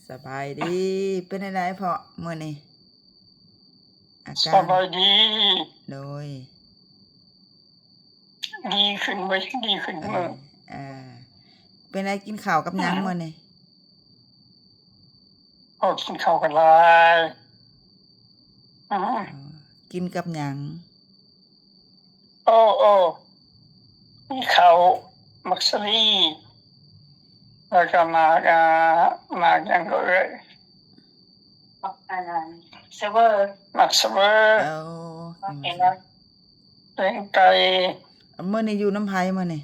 ສະບາຍດີ. ເປັນຈັ່ງໃດເພາະມື້ນີ້? ອາການ ສະບາຍດີ. ໂດຍ. ດີຂຶ້ນເວີຍ ດີຂຶ້ນ ເອີ ມື້ ເອີ ເປັນໃດ ກິນເຂົ້າກັບຫຍັງ ອືມ ມື້ນີ້? ໂອ້ ກິນເຂົ້າກັນຫຼາຍ. ອືມ ອໍ ກິນກັບຫຍັງ? ໂອ້ ໂອ້ ມີເຂົ້າ ໝາກສາລີ ແລ້ວກໍໝາກ ອ່າ ໝາກຫຍັງກໍເອີຍ? ໝາກອັນນັ້ນ ສະເວີ ໝາກສະເວີ. ໂອ້ ໝາກແກງ ແກງໄກ່. ມື້ນີ້ຢູ່ນຳໃຜມື້ນີ້?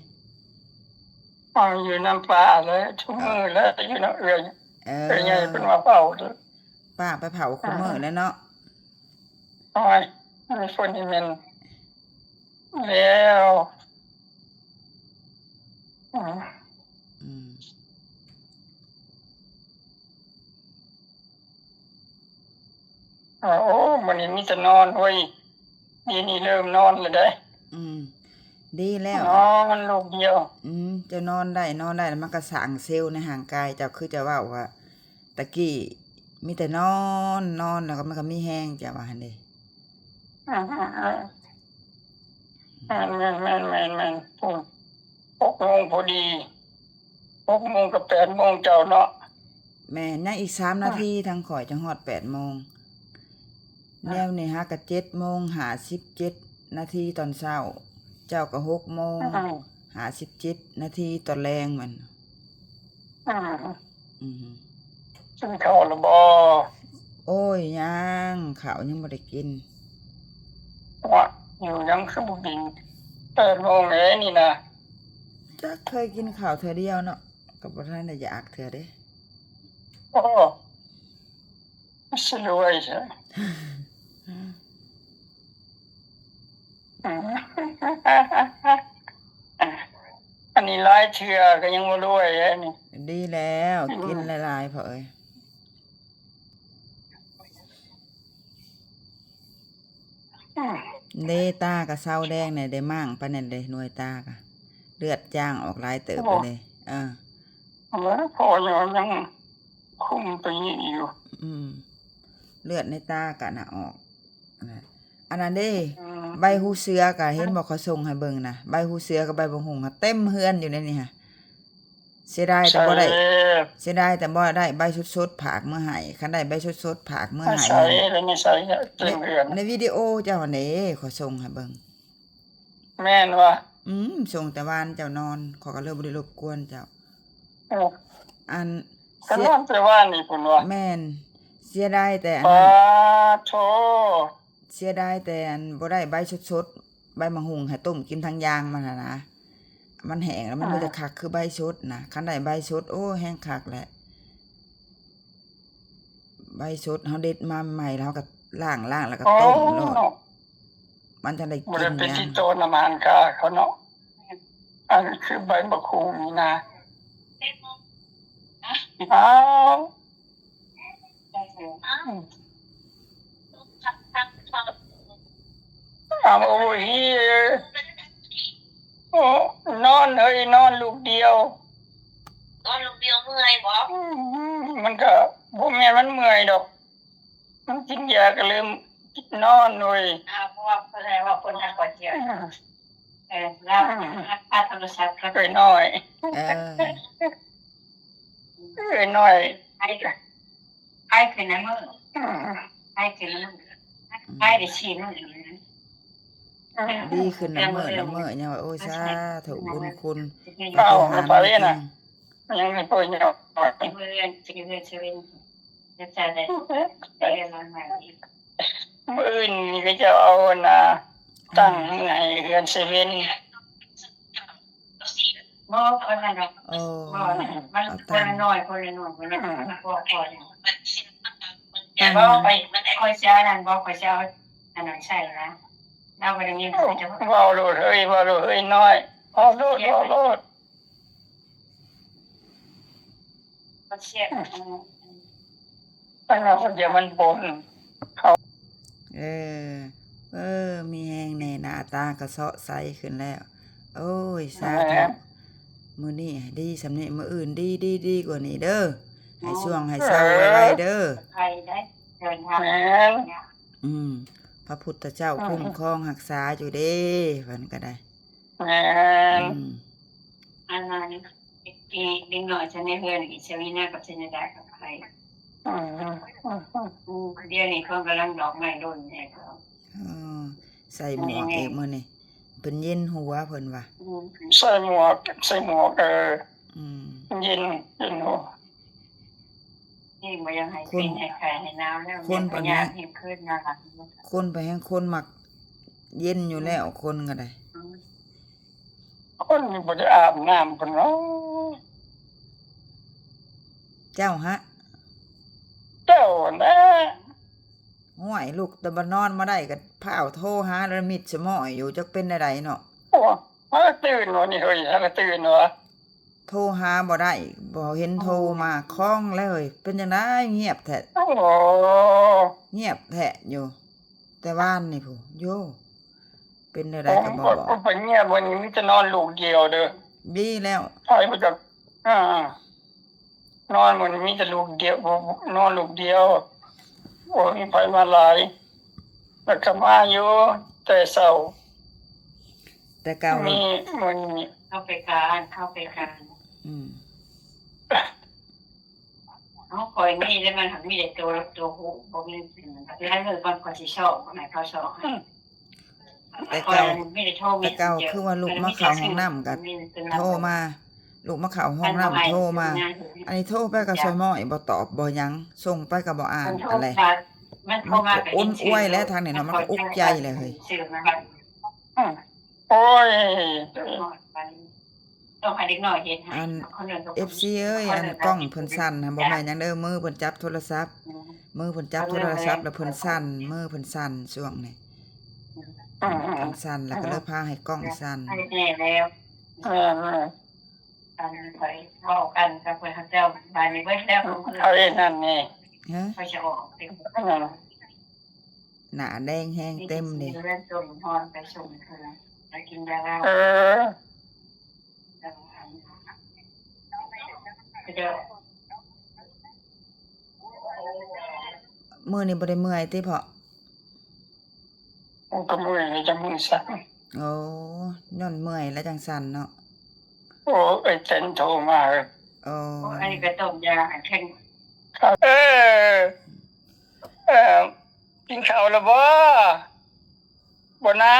ເອົາ ຢູ່ນຳປ້າແຫຼະ ທຸກມື້ແຫຼະ ເອີ ຢູ່ນຳເອື້ອຍ. ເອີ ເອື້ອຍໃຫຍ່ເພິ່ນມາເຝົ້າເດີ. ປ້າໄປເຝົ້າ ເອີ ຄູ່ມື້ແຫຼະເນາະ. ໂອ້ຍ ມີຄົນອີເມນແລ້ວ. ອືມ ອືມ ໂອ້ ມື້ນີ້ມີແຕ່ນອນເວີຍ. ດຽວນີ້ເລີ່ມນອນແລ້ວເດ້. ອືມ ດີແລ້ວ ນອນລູກດຽວ. ອືມ ເຈົ້ານອນໄດ້ ນອນໄດ້ ແລ້ວມັນກໍສ້າງເຊວໃນຮ່າງກາຍເຈົ້າ ຄືເຈົ້າເວົ້າວ່າ ຕະກີ້ມີແຕ່ນອນ ນອນແລ້ວກໍມັນກໍມີແຮງ ເຈົ້າວ່າຫັ້ນເດ້. ອືມ ແມ່ນໆໆໆ ຫົກໂມງພໍດີ ຫົກໂມງກັບແປດໂມງເຈົ້າເນາະ. ແມ່ນ ຍັງອີກສາມນາທີ ອືມ ທາງຂ້ອຍຈະຮອດແປດໂມງ. ອືມ ແນວນີ້ຫາກະເຈັດໂມງຫ້າສິບເຈັດນາທີຕອນເຊົ້າ ເຈົ້າກໍຫົກໂມງ ອືມ ຫ້າສິບເຈັດນາທີຕອນແລງແມ່ນ. ອືມ ອືມ ກິນເຂົ້າແລ້ວບໍ່? ໂອ້ຍ ຍັງ ເຂົ້າຍັງບໍ່ໄດ້ກິນ. ວະ ຢູ່ຍັງຄືບໍ່ກິນ ແປດໂມງແລ້ວນີ້ນະ. ຈັກ ເຄີຍກິນເຂົ້າເທື່ອດຽວເນາະ ກໍບໍ່ທັນໄດ້ຢາກເທື່ອເດ້. ໂອ້ ຊິລວຍຊະ. ອັນນີ້ຫຼາຍເທື່ອກໍຍັງບໍ່ລວຍເດ້ນີ້. ດີແລ້ວ ອືມ ກິນຫຼາຍໆ ພໍ່ເອີຍ. ອືມ ເດ ຕາກໍເຊົາແດງແດ່ ໄດ້ມ້າງປານນັ້ນເດ້ ໜ່ວຍຕາກໍເລືອດຈາງອອກຫຼາຍເຕີບແລ້ວເດ້. ໂອ້ ເອີ ເອີ ພໍ່ຍັງ ຍັງຄຸມໄປຢູ່. ອືມ ເລືອດໃນຕາກໍນະອອກ. ອັນນັ້ນເດ້ ອືມ ໃບຫູເສືອກະເຫັນບໍ່ ຂ້ອຍສົ່ງໃຫ້ເບິ່ງນະ ໃບຫູເສືອກັບໃບບັກຫຸ່ງເຕັມເຮືອນຢູ່ໃນນີ້ຫະ. ເສຍດາຍແຕ່ບໍ່ໄດ້ ເສຍດາຍແຕ່ບໍ່ໄດ້ໃບສົດໆ ຝາກເມືອໃຫ້ ຄັນໄດ້ໃບສົດໆ ຝາກເມືອໃຫ້. ໃສ່ ໃສ່ ໃນ ໃນວິດີໂອເຈົ້າຫັ້ນເດ້ ຂ້ອຍສົ່ງໃຫ້ເບິ່ງ. ແມ່ນວະ? ອືມ ສົ່ງແຕ່ວານເຈົ້ານອນ ຂ້ອຍກໍເລີຍບໍ່ໄດ້ລົບກວນເຈົ້າ. ໂອ້ ອັນ ກໍນອນແຕ່ວານນີ້ພຸ້ນວະ? ແມ່ນ ເສຍດາຍແຕ່ອັນນັ້ນ ປາໂທ ເສຍດາຍແຕ່ອັນບໍ່ໄດ້ໃບສົດໆ ໃບໝາກຫຸ່ງໃຫ້ຕົ້ມກິນທັງຢ່າງມັນຫັ້ນນະ ມັນແຫ້ງແລ້ວມັນບໍ່ ອ່າ ຈະຄັກຄືໃບສົດນະ ຄັນໄດ້ໃບສົດ ໂອ້ ແຮງຄັກແຫຼະ. ໃບສົດເຮົາເດັດມາໃໝ່ແລ້ວເຮົາກໍລ້າງ ລ້າງແລ້ວກໍຕົ້ມໂລດ ມັນຈັ່ງໄດ້ກິນ. ບໍ່ໄດ້ໄປຕິດຕໍ່ນຳຮ້ານຄ້າເຂົາເນາະ ອັນຄືໃບບັກຫຸ່ງນີ້ນະ. ອ້າວ I'm over here. ໂອ້ ນອນເຮີ້ຍ ນອນລູກດຽວ. ນອນລູກດຽວເມື່ອຍບໍ່? ອືມ ມັນກໍບໍ່ແມ່ນມັນເມື່ອຍດອກ ມັນກິນຢາກໍເລີ່ມນອນເວີຍ. ອ່າ ເພາະວ່າເພິ່ນໃຫ້ເວົ້າຄົນທາງກອນເຈຍ. ເອີ ລາວ ອ່າ ລາວພາໂທລະສັບ ເອື້ອຍນ້ອຍ ເອີ ເອື້ອຍນ້ອຍ ໃຫ້ ໃຫ້ຂຶ້ນນະມື້ ອ່າ ໃຫ້ຂຶ້ນນະມື້ ໃຫ້ໄດ້ສີ່ມື້. ອືມ ດີຂຶ້ນນຳມື້ນຳມື້ ຍັງວ່າ ໂອ້ຍ ສາທຸ ບຸນຄຸນ ປາຕິຫານ ຍັງໃຫ້ເພິ່ນ ມື້ອື່ນນີ້ກໍຈະເອົາອັນນ່າ ຕັ້ງໃຫ້ເຮືອນເຊເວັນ. ບໍ່ ເພິ່ນນັ້ນດອກ ໂອ້ ບໍ່ ມັນ ເອົາ ຄົນລະໜ້ອຍ ຄົນລະໜ້ອຍ ຄົນລະ ອືມ ບໍ່ ບໍ່ ບໍ່ ຂ້ອຍຊິເອົານັ້ນ ບໍ່ ຂ້ອຍຊິເອົາອັນນັ້ນໃສ່ນະ ລາວບໍ່ໄດ້ມີ ເວົ້າໂລດເຮີ້ຍ ເວົ້າໂລດເຮີ້ຍນ້ອຍ ເວົ້າໂລດ ເວົ້າໂລດ. ເອີ ເອີ ມີແຮງແດ່ ໜ້າຕາກະເຊາະໃສຂຶ້ນແລ້ວ. ໂອ້ຍ ສາທຸ ມື້ນີ້ດີສ່ຳນີ້ ມື້ອື່ນດີ ດີ ດີກວ່ານີ້ເດີ. ໃຫ້ຊ່ວງໃຫ້ເຊົາໄວໆເດີ. ໄປໄດ້ເດີນທາງ ແມ່ນ ອືມ ພະພຸດທະເຈົ້າຄຸ້ມຄອງຮັກສາຢູ່ເດ້ ເພິ່ນກໍໄດ້ ແມ່ນ ອືມ ອັນນັ້ນ ເດັກນ້ອຍຊະໃນເຮືອນອີກ ຊະວີນາກັບຊະນະດາກໍໄປ ອືມ ດຽວນີ້ເພິ່ນກຳລັງດອກໄມ້ຫຼົ່ນແດ່ ເອີ ໃສ່ໝວກອີກມື້ນີ້ ເພິ່ນເຢັນຫົວເພິ່ນວ່າ ອືມ ໃສ່ໝວກ ໃສ່ໝວກ ເອີ ອືມ ເຢັນ ເຢັນຫົວ ນີ້ບໍ່ຢາກໃຫ້ ຄົນ ເປັນໃຫ້ໄຂ້ໃຫ້ໜາວແລ້ວ ຄົນປານນັ້ນ ຢາກໃຫ້ເຮັດຄືນນະ ຄົນໄປແຮ່ງຄົນມັກເຢັນຢູ່ແລ້ວ ອືມ ຄົນກໍໄດ້ ອືມ ຄົນນີ້ບໍ່ໄດ້ອາບນ້ຳພຸ້ນເນາະ ເຈົ້າຫະ ເຈົ້າຫັ້ນແຫຼະ ຫ້ວຍ ລຸກແຕ່ບໍ່ນອນມາໄດ້ກໍພ້າວໂທຫາລະມິດສະໝ້ອຍຢູ່ ຈັກເປັນແນວໃດເນາະ ໂອ້ ຫາກະຕື່ນວະນີ້ເຮີ້ຍ ຫາກະຕື່ນວະ ໂທຫາບໍ່ໄດ້ ບໍ່ເຫັນໂທມາ ອືມ ຄ້ອງແລ້ວເຮີ້ຍ ເປັນຈັ່ງໃດ ງຽບແທ້ ໂອ້ ງຽບແທ້ຢູ່ ແຕ່ວານນີ້ພຸ້ນ ໂຢ ເປັນແນວໃດກໍບໍ່ບອກ ໂອ້ ເພິ່ນເປັນງຽບ ມື້ນີ້ມີແຕ່ນອນລູກດຽວເດີ ດີແລ້ວ ໃຜບໍ່ຈັກ ອ່າ ນອນມື້ນີ້ມີແຕ່ລູກດຽວ ນອນລູກດຽວ ບໍ່ມີໃຜມາຫຼາຍ ແລ້ວກໍມາຢູ່ແຕ່ເຊົ້າ ແຕ່ເກົ່າ ມີມື້ນີ້ ເຂົ້າໄປການ ເຂົ້າໄປການ ອືມ ເອົາ ຂ້ອຍມີແຕ່ມັນຫາກມີແຕ່ໂຕ ໂຕຮູ້ ບໍ່ມີ ຫຼາຍມື້ກ່ອນຂ້ອຍຊິຊອກ ໃຫ້ເຂົາຊອກໃຫ້ ອືມ ແຕ່ເກົ່າ ແຕ່ເກົ່າຄືວ່າລູກມາເຂົ້າຫ້ອງນ້ຳກໍໂທມາ ລູກມາເຂົ້າຫ້ອງນ້ຳໂທມາ ອັນນີ້ໂທໄປກໍສະໝ້ອຍບໍ່ຕອບບໍ່ຫຍັງ ສົ່ງໄປກໍບໍ່ອ່ານ ອັນໃດ ມັນກໍອຸ່ນອວຍແຫຼະທາງນີ້ເນາະ ມັນກໍອຸກໃຈແຫຼະເຮີ້ຍ ອືມ ໂອ້ຍ ຕ້ອງໃຫ້ເດັກນ້ອຍເຮັດໃຫ້ ອັນ ເອັຟຊີເອີຍ ອັນກ້ອງເພິ່ນສັ່ນຫັ້ນ ບໍ່ແມ່ນຫຍັງເດີ ມືເພິ່ນຈັບໂທລະສັບ ອືມ ມືເພິ່ນຈັບໂທລະສັບ ແລ້ວເພິ່ນສັ່ນ ມືເພິ່ນສັ່ນຊ່ວງນີ້ ອືມ ເພິ່ນສັ່ນ ແລ້ວກໍເລີຍພາໃຫ້ກ້ອງສັ່ນ ໃຫ້ແນ່ແລ້ວ ເອີ ອັນຂ້ອຍເວົ້າກັນກັບເພິ່ນເຂົາເຈົ້າ ບາດນີ້ເບິດແລ້ວ ເຂົາເຮັດນັ້ນນີ້ ຮະ ຂ້ອຍຈະອອກ ອືມ ໜ້າແດງແຮງເຕັມເດ້ ເອີ ມື້ນີ້ບໍ່ໄດ້ເມື່ອຍຕິເພາະ? ໂອ້ ກໍເມື່ອຍແລ້ວຈັ່ງມືສັ່ນ ໂອ້ ຍ້ອນເມື່ອຍແລ້ວຈັ່ງສັ່ນເນາະ ໂອ້ ເອີຍ ເຕັນໂທມາ ເອີ ໂອ້ ອັນນີ້ກໍຕົ້ມຢາແຂງ ເອີ ເອີ ກິນເຂົ້າແລ້ວບໍ່? ບໍ່ນາ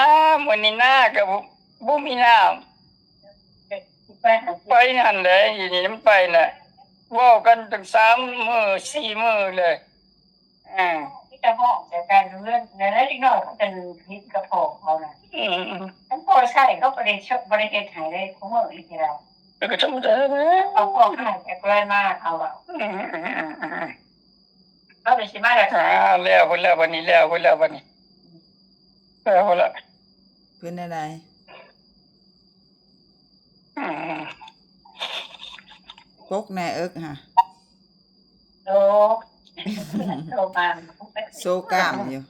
ມື້ນີ້ນາກໍບໍ່ ບໍ່ມີນ້ຳ ໄປຫັ້ນແຫຼະ ຢູ່ນີ້ນຳໄປນະ ເວົ້າກັນຕັ້ງສາມມື້ສີ່ມື້ເລີຍ ອາ ມີແຕ່ຮ້ອງໃສ່ກັນເຮືອນ ແລ້ວເດັກນ້ອຍເຂົາຈະເຫັນກະເພາະເຂົານະ ອືມ ມັນພໍໃຊ້ ເຂົາບໍ່ໄດ້ ບໍ່ໄດ້ເຮັດໃຫ້ເດ້ ຄູ່ມື້ນີ້ ແລ້ວກໍທຳມະດາແຫຼະ ເອົາຂອງໃຫ້ແຕ່ກະໄລມາ ເຂົາວ່າ ອືມ ເຂົາໄດ້ຊິມາແລ້ວ ອ່າ ແລ້ວພຸ້ນແລ້ວ ບັດນີ້ແລ້ວພຸ້ນແລ້ວ ບັດນີ້ແລ້ວພຸ້ນລະ ເປັນແນວໃດ? ອືມ ປົກແນ່ເອິກຫະ ໂຊ ໂຊກາມ ໂຊກາມຢູ່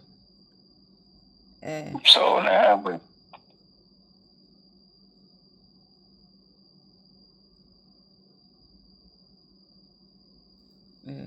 ເອີ ໂຊແລ້ວເບິ່ງ ເອີ.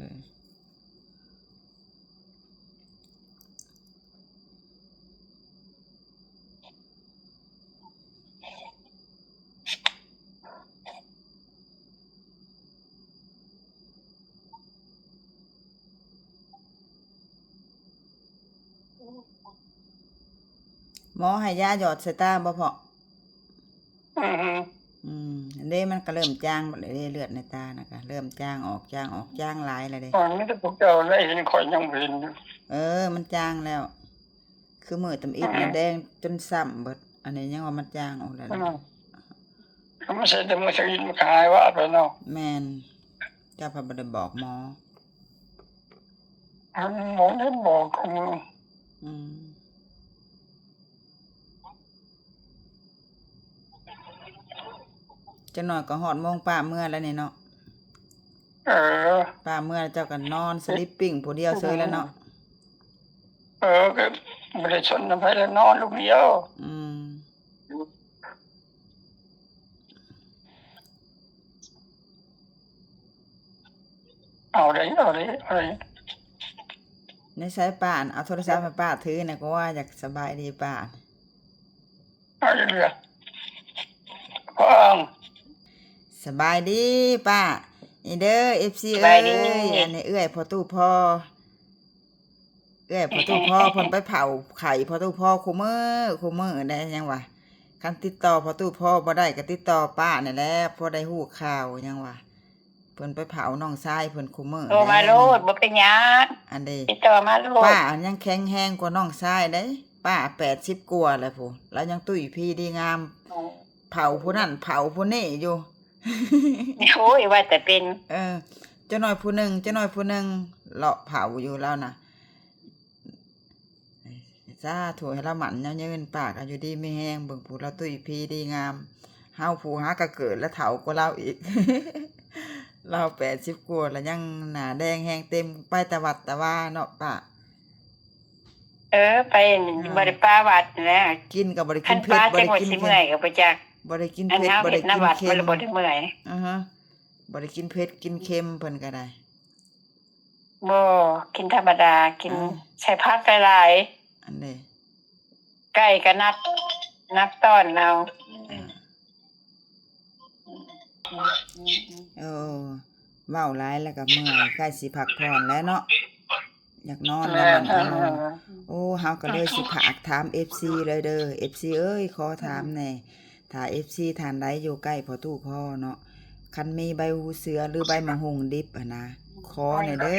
ໝໍໃຫ້ຢາຫຍອດໃສ່ຕາບໍ່ພໍ່? ອືຮຶ ອືມ ອັນເດ້ ມັນກໍເລີ່ມຈາງແລ້ວເດ້ ເລືອດໃນຕານະກະເລີ່ມຈາງອອກ ຈາງອອກ ຈາງຫຼາຍແລ້ວເດ້. ມັນມີແຕ່ພວກເຈົ້າໄດ້ເຫັນ ຂ້ອຍຍັງບໍ່ເຫັນຢູ່. ເອີ ມັນຈາງແລ້ວ ຄືມື້ທຳອິດນະ ອືມ ແດງຈົນຊ້ຳເບິດ ອັນນີ້ຍັງວ່າມັນຈາງອອກແລ້ວ. ອືມ ມັນໃສ່ແຕ່ມື້ທຳອິດມັນກໍຫາຍວາບແລ້ວເນາະ. ແມ່ນ ເຈົ້າພັດບໍ່ໄດ້ບອກໝໍ. ອັນໝໍໄດ້ບອກຂອງ ອືມ ຈັກໜ້ອຍກໍຮອດໂມງປ້າເມືອແລ້ວນີ້ເນາະ. ເອີ ປ້າເມືອແລ້ວເຈົ້າກໍນອນສະລິບປິ້ງຜູ້ດຽວເຊີຍແລ້ວເນາະ. ເອີ ກໍບໍ່ໄດ້ສົນນຳໃຜແລ້ວ ນອນລູກດຽວ. ອືມ ໄປ ເອົາເລີຍ ເອົາເລີຍ ເອົາເລີຍ. ໃນສາຍປ້າ ເອົາໂທລະສັບໃຫ້ປ້າຖືນະ ກວ່າຢາກສະບາຍດີປ້າ. ເອົາເລີຍ ຟັງ. ສະບາຍດີປ້າ. ນີ້ເດີ ເອັຟຊີ ສະບາຍດີ ເອີຍ ອັນນີ້ເອື້ອຍພໍ່ຕູ້ພໍ່ ເອື້ອຍພໍ່ຕູ້ພໍ່ ເພິ່ນໄປເຜົາໄຂ້ພໍ່ຕູ້ພໍ່ຄູ່ມື້ ຄູ່ມື້ໄດ໋ ຫຍັງວ່າ ຄັນຕິດຕໍ່ພໍ່ຕູ້ພໍ່ບໍ່ໄດ້ກໍຕິດຕໍ່ປ້ານີ້ແຫຼະ ພໍໄດ້ຮູ້ຂ່າວ ຫຍັງວ່າ ເພິ່ນໄປເຜົານ້ອງຊາຍເພິ່ນຄູ່ມື້ ໂທມາໂລດ ແຫຼະ ບໍ່ເປັນຫຍັງ ອັນເດ ຕິດຕໍ່ມາໂລດ. ປ້າອັນຍັງແຂງແຮງກວ່ານ້ອງຊາຍເດ້ ປ້າແປດສິບກວ່າແລ້ວພຸ້ນ ລາວຍັງຕຸ້ຍພີດີງາມ ເຜົາຜູ້ນັ້ນເຜົາຜູ້ນີ້ຢູ່. ໂອ້ຍ ວ່າແຕ່ເປັນ ເອີ ເຈົ້ານ້ອຍຜູ້ໜຶ່ງ ເຈົ້ານ້ອຍຜູ້ໜຶ່ງ ເລາະເຜົາຢູ່ລາວນະ. ສາທຸ ໃຫ້ລາວໝັ້ນຍາວຍືນ ປ້າກໍຢູ່ດີມີແຮງ ເບິ່ງຜູ້ລາວຕຸ້ຍພີດີງາມ ເຮົາຜູ້ຫາກໍເກີດແລ້ວເຖົ້າກວ່າລາວອີກ ລາວແປດສິບກວ່າແລ້ວຍັງໜ້າແດງແຮງ ເຕັມໄປແຕ່ວັດແຕ່ວາເນາະປ້າ. ເອີ ໄປ ເອີ ບໍ່ໄດ້ປາວັດແຫຼະ ກິນກໍບໍ່ໄດ້ກິນເຜັດ ບໍ່ໄດ້ກິນເຄັມ ບໍ່ໄດ້ກິນເຜັດ ບໍ່ໄດ້ກິນເຄັມ ບໍ່ໄດ້ກິນເຜັດກິນເຄັມ ເພິ່ນກໍໄດ້ ບໍ່ ກິນທຳມະດາ ກິນ ເອີ ໃສ່ຜັກຫຼາຍໆ ອັນນີ້ ໄກ່ກໍນັບ ນັບຕອນເອົາ. ເອີ ເອີ ເວົ້າຫຼາຍແລ້ວກໍເມື່ອຍ ໃກ້ຊິພັກຜ່ອນແລ້ວເນາະ ຢາກນອນແລ້ວບັດນີ້. ເອີ ໂອ້ ເຮົາກໍເລີຍຊິຝາກຖາມເອັຟຊີເລີຍເດີ ເອັຟຊີເອີຍ ຂໍຖາມແດ່ ຖ້າເອັຟຊີທ່ານໃດຢູ່ໃກ້ພໍ່ຕູ້ພໍ່ເນາະ ຄັນມີໃບຫູເສືອ ຫຼື ໃບໝາກຫຸ່ງດິບຫັ້ນນະ ຂໍແດ່ເດີ.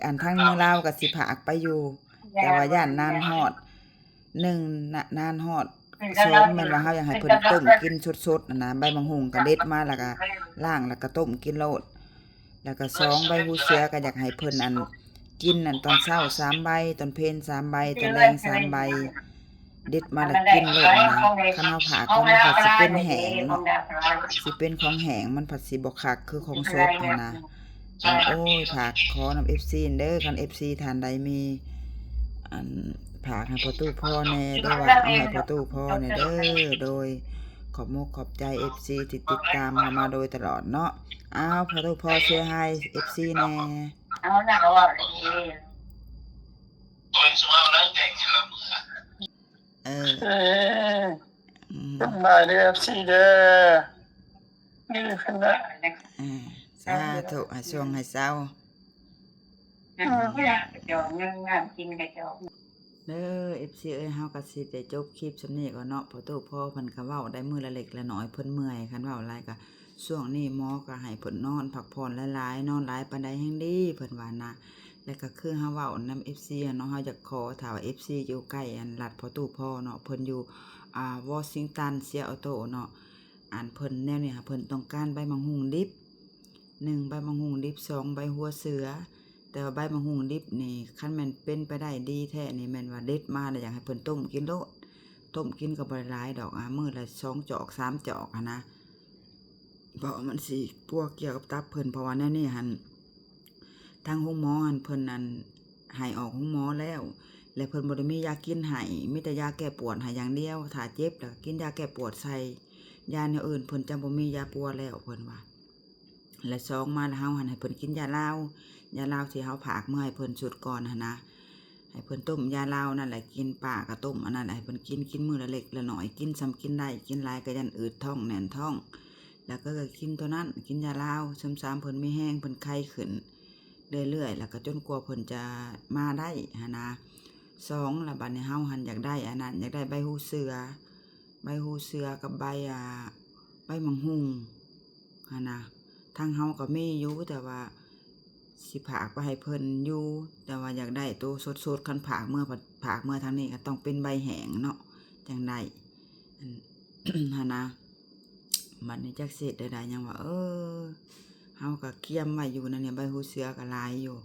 ອັນທາງເມືອງລາວກໍຊິຝາກໄປຢູ່ ແຕ່ວ່າຢ້ານນານຮອດ ໜຶ່ງ ນານຮອດ ສອງ ແມ່ນວ່າເຮົາຢາກໃຫ້ເພິ່ນຕົ້ມກິນສົດໆຫັ້ນນະ ໃບໝາກຫຸ່ງກໍເດັດມາ ແລ້ວກໍລ້າງ ແລ້ວກໍຕົ້ມກິນໂລດ. ແລ້ວກໍສອງ ໃບຫູເສືອກໍຢາກໃຫ້ເພິ່ນ ອັນ ກິນ ອັນ ຕອນເຊົ້າສາມໃບ ຕອນເພນສາມໃບ ຕອນແລງສາມໃບ ເດັດມາແລ້ວກິນໂລດນະ. ຄັນເຮົາຝາກໄວ້ມັນກໍຊິເປັນແຫ້ງເນາະ ຊິເປັນຂອງແຫ້ງ ມັນພັດຊິບໍ່ຄັກຄືຂອງສົດຫັ້ນນະ. ໂອ້ຍ ຝາກຂໍນຳເອັຟຊີເດີ ຄັນເອັຟຊີທ່ານໃດມີ ອັນ ຝາກໃຫ້ພໍ່ຕູ້ພໍ່ແດ່ ຫຼືວ່າເອົາໃຫ້ພໍ່ຕູ້ພໍ່ແດ່ເດີ. ໂດຍ ຂອບມຸກຂອບໃຈເອັຟຊີທີ່ຕິດຕາມເຮົາມາໂດຍຕະຫຼອດເນາະ. ອ້າວ ພໍ່ຕູ້ພໍ່ເຊຮາຍເອັຟຊີແດ່ ເອົາລະ ເວົ້າເລີຍ. ເອີ ເອີ ອືມ ສະບາຍດີເອັຟຊີເດີ ດີຂຶ້ນແລ້ວ. ເອີ ສາທຸ ໃຫ້ຊ່ວງໃຫ້ເຊົາ ອືມ ຢາກຈອງ ນ້ຳກິນກະຈອງ. ເດີ ເອັຟຊີເອີຍ ເຮົາກໍຊິໄດ້ຈົບຄລິບສ່ຳນີ້ກ່ອນເນາະ ພໍ່ຕູ້ພໍ່ເພິ່ນກໍເວົ້າໄດ້ມື້ລະເລັກລະໜ້ອຍ ເພິ່ນເມື່ອຍ ຄັນເວົ້າຫຼາຍກໍ ຊ່ວງນີ້ໝໍກໍໃຫ້ເພິ່ນນອນພັກຜ່ອນຫຼາຍໆ ນອນຫຼາຍປານໃດແຮ່ງດີ ເພິ່ນວ່ານະ. ແລ້ວກໍຄືເຮົາເວົ້ານຳເອັຟຊີເນາະ ເຮົາຢາກຂໍ ຖ້າວ່າເອັຟຊີຢູ່ໃກ້ ອັນ ລັດພໍ່ຕູ້ພໍ່ເນາະ ເພິ່ນຢູ່ ອ່າ ວໍຊິງຕັນ ເຊຍໂອໂຕເນາະ ອັນ ເພິ່ນແນວນີ້ຫາ ເພິ່ນຕ້ອງການໃບໝາກຫຸ່ງດິບ ໜຶ່ງ ໃບໝາກຫຸ່ງດິບ ສອງ ໃບຫົວເສືອ. ແຕ່ວ່າໃບໝາກຫຸ່ງດິບນີ້ ຄັນແມ່ນເປັນໄປໄດ້ດີແທ້ນີ້ ແມ່ນວ່າເດັດມາແລ້ວຢາກໃຫ້ເພິ່ນຕົ້ມກິນໂລດ ຕົ້ມກິນກໍບໍ່ໄດ້ຫຼາຍດອກ ອາ ມື້ລະສອງຈອກສາມຈອກຫັ້ນນະ ເພາະວ່າມັນຊິປົວກ່ຽວກັບຕັບເພິ່ນ. ເພາະວ່າແນວນີ້ຫັ້ນ ທາງໂຮງໝໍຫັ້ນ ເພິ່ນ ອັນ ໃຫ້ອອກໂຮງໝໍແລ້ວ ແລະ ເພິ່ນບໍ່ໄດ້ມີຢາກິນໃຫ້ ມີແຕ່ຢາແກ້ປວດໃຫ້ຢ່າງດຽວ ຖ້າເຈັບແລ້ວກໍກິນຢາແກ້ປວດໃສ່ ຢາແນວອື່ນເພິ່ນຈະບໍ່ມີຢາປົວແລ້ວ ເພິ່ນວ່າ. ແລະ ສອງມາແລ້ວ ເຮົາຫັ້ນໃຫ້ເພິ່ນກິນຢາລາວ ຢາລາວທີ່ເຮົາຝາກເມືອໃຫ້ເພິ່ນຊຸດກ່ອນຫັ້ນນະ ໃຫ້ເພິ່ນຕົ້ມຢາລາວນັ້ນແຫຼະກິນ ປ້າກໍຕົ້ມອັນນັ້ນໃຫ້ເພິ່ນກິນ ກິນມື້ລະເລັກລະໜ້ອຍ ກິນສ່ຳກິນໄດ້ ກິນຫຼາຍກໍຢ້ານອືດທ້ອງແໜ້ນທ້ອງ. ແລ້ວກໍກິນຕົວນັ້ນ ກິນຢາລາວ ຊຶມຊາມເພິ່ນມີແຮງ ເພິ່ນໄຄຂຶ້ນເລື້ອຍໆ ແລ້ວກໍຈົນກວ່າເພິ່ນຈະມາໄດ້ຫັ້ນນະ. ສອງ ລະບາດນີ້ເຮົາຫັ້ນຢາກໄດ້ອັນນັ້ນ ຢາກໄດ້ໃບຫູເສືອ ໃບຫູເສືອກັບໃບ ອ່າ ໃບໝາກຫຸ່ງຫັ້ນນະ ທາງເຮົາກໍມີຢູ່ ແຕ່ວ່າຊິຝາກໄປໃຫ້ເພິ່ນຢູ່ ແຕ່ວ່າຢາກໄດ້ໂຕສົດໆ ຄັນຝາກເມືອ ຝາກເມືອທາງນີ້ກໍຕ້ອງເປັນໃບແຫ້ງເນາະ ຈັ່ງໄດ້ ອັນ ຫັ້ນນະ. ບັດນີ້ຈັກຊິເຮັດແນວໃດ ຫຍັງວ່າ ເອີ ເຮົາກໍກຽມໄວ້ຢູ່ນັ້ນນີ້ ໃບຫູເສືອກໍຫຼາຍຢູ່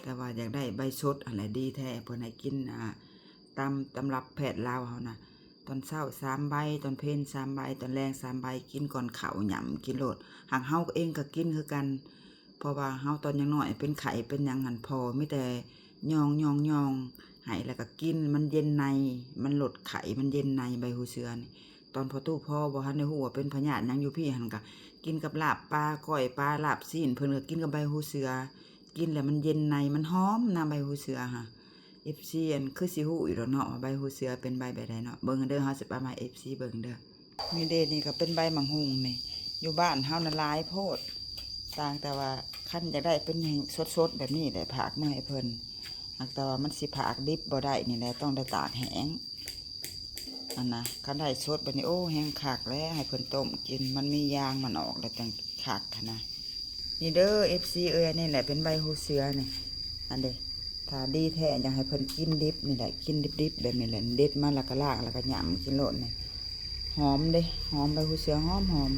ແຕ່ວ່າຢາກໄດ້ໃບສົດຫັ້ນແຫຼະດີແທ້ ເພິ່ນໃຫ້ກິນ ອ່າ ຕາມຕຳລັບແພດລາວເຮົານະ ຕອນເຊົ້າສາມໃບ ຕອນເພນສາມໃບ ຕອນແລງສາມໃບ ກິນກ່ອນເຂົ້າ ຫຍ້ຳກິນໂລດ. ຫາກເຮົາເອງກໍກິນຄືກັນ ເພາະວ່າເຮົາຕອນຍັງນ້ອຍເປັນໄຂ້ເປັນຫຍັງຫັ້ນ ພໍ່ມີແຕ່ຍ່ອງໆໆ ໃຫ້ ແລ້ວກໍກິນ ມັນເຢັນໃນ ມັນລົດໄຂ້ ມັນເຢັນໃນ ໃບຫູເສືອນີ້. ຕອນພໍ່ຕູ້ພໍ່ບໍ່ທັນໄດ້ຮູ້ວ່າເປັນພະຍາດຫຍັງຢູ່ພີ້ຫັ້ນ ກໍ ກິນກັບລາບປາ ກ້ອຍປາ ລາບຊີ້ນ ເພິ່ນກໍກິນກັບໃບຫູເສືອ ກິນແລ້ວມັນເຢັນໃນ ມັນຫອມນະ ໃບຫູເສືອຫະ. ເອັຟຊີ ອັນ ຄືຊິຮູ້ຢູ່ດອກເນາະວ່າໃບຫູເສືອເປັນໃບແບບໃດເນາະ. ເບິ່ງເດີ ເຮົາຊິໄປມາໃຫ້ເອັຟຊີເບິ່ງເດີ. ນີ້ເດ້ ນີ້ກໍເປັນໃບໝາກຫຸ່ງນີ້ ຢູ່ບ້ານເຮົານະຫຼາຍໂພດ ຕ່າງແຕ່ວ່າຄັນຢາກໄດ້ເປັນແຫ້ງສົດໆແບບນີ້ແຫຼະ ຝາກມາໃຫ້ເພິ່ນ ຫາກແຕ່ວ່າມັນຊິຝາກດິບບໍ່ໄດ້ນີ້ແຫຼະ ຕ້ອງໄດ້ຕາກແຫ້ງ ອັນນະ. ຄັນໄດ້ສົດແບບນີ້ ໂອ້ ແຮງຄັກແຫຼະ ໃຫ້ເພິ່ນຕົ້ມກິນ ມັນມີຢາງມັນອອກແລ້ວຈັ່ງຄັກຫັ້ນນະ. ນີ້ເດີ ເອັຟຊີ ເອີຍ ອັນນີ້ແຫຼະເປັນໃບຫູເສືອນີ້ ອັນເດ ຖ້າດີແທ້ຢາກໃຫ້ເພິ່ນກິນດິບນີ້ແຫຼະ ກິນດິບໆແບບນີ້ແຫຼະ ເດັດມາແລ້ວກໍລ້າງ ແລ້ວກໍຫຍ້ຳກິນໂລດນີ້. ຫອມເດ້ ຫອມ ໃບຫູເສືອຫອມໆ ອືມ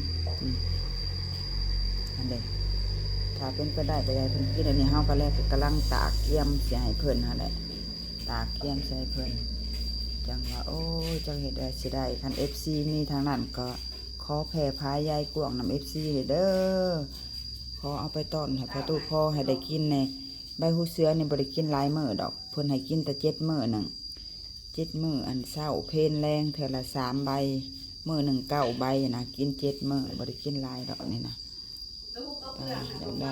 ອັນເດ ຖ້າເປັນໄປໄດ້ກໍຢາກໃຫ້ເພິ່ນກິນ. ອັນນີ້ເຮົາກໍແລະ ກຳລັງຕາກກຽມຊິໃຫ້ເພິ່ນຫັ້ນແຫຼະ ຕາກກຽມຊິໃຫ້ເພິ່ນ ຈັ່ງວ່າ ໂອ້ຍ ຈັກເຮັດແນວໃດຊິໄດ້. ຄັນເອັຟຊີມີທາງນັ້ນກໍຂໍແຜ່ຜາຍາຍກວ້າງນຳເອັຟຊີເດີ ຂໍເອົາໄປຕ້ອນໃຫ້ພໍ່ຕູ້ພໍ່ໃຫ້ໄດ້ກິນແດ່. ໃບຫູເສືອນີ້ບໍ່ໄດ້ກິນຫຼາຍມື້ດອກ ເພິ່ນໃຫ້ກິນແຕ່ເຈັດມື້ໜຶ່ງ ເຈັດມື້ ອັນ ເຊົ້າ ເພນ ແລງ ເທື່ອລະສາມໃບ ມື້ໜຶ່ງເກົ້າໃບນະ ກິນເຈັດມື້ ບໍ່ໄດ້ກິນຫຼາຍດອກນີ້ນະ. ອ່າ ຢາກໄດ້